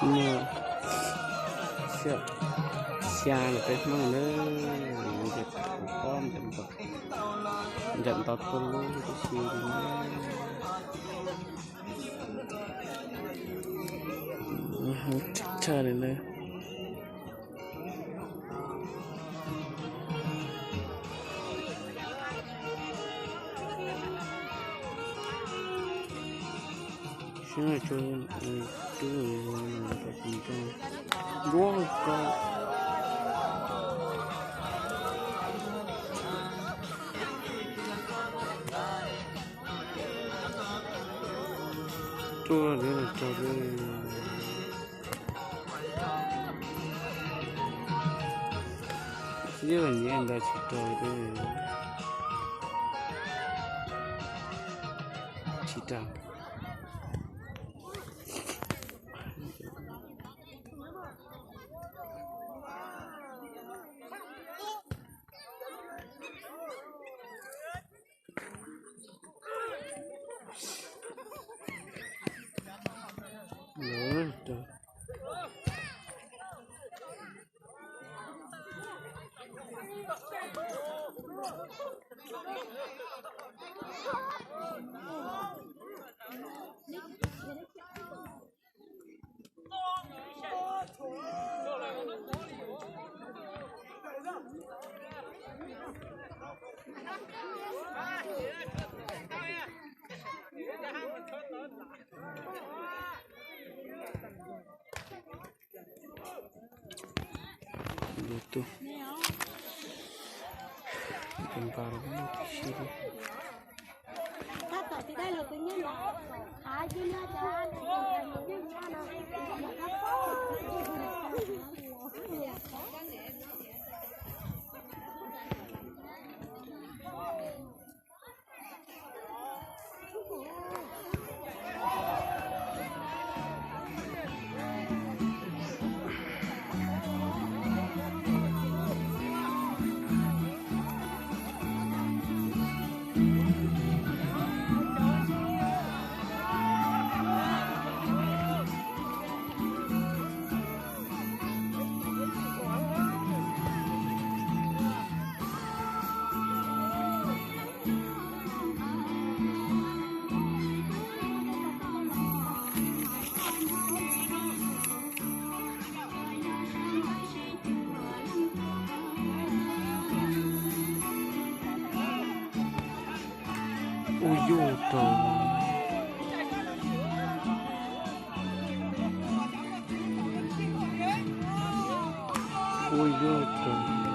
Muaj xya, xya lub peb Hmoob na, nce pob nce ntau tuaj lub tib si li na. Tshaj li na. Sib tso, tub tau tus nrog nruab ko. Tuaj lawv los tso, xib nyiam ntawd tsis raug, tsis raug. Tus, tus npawg tib si li. Ua yuj rau, ua yuj rau.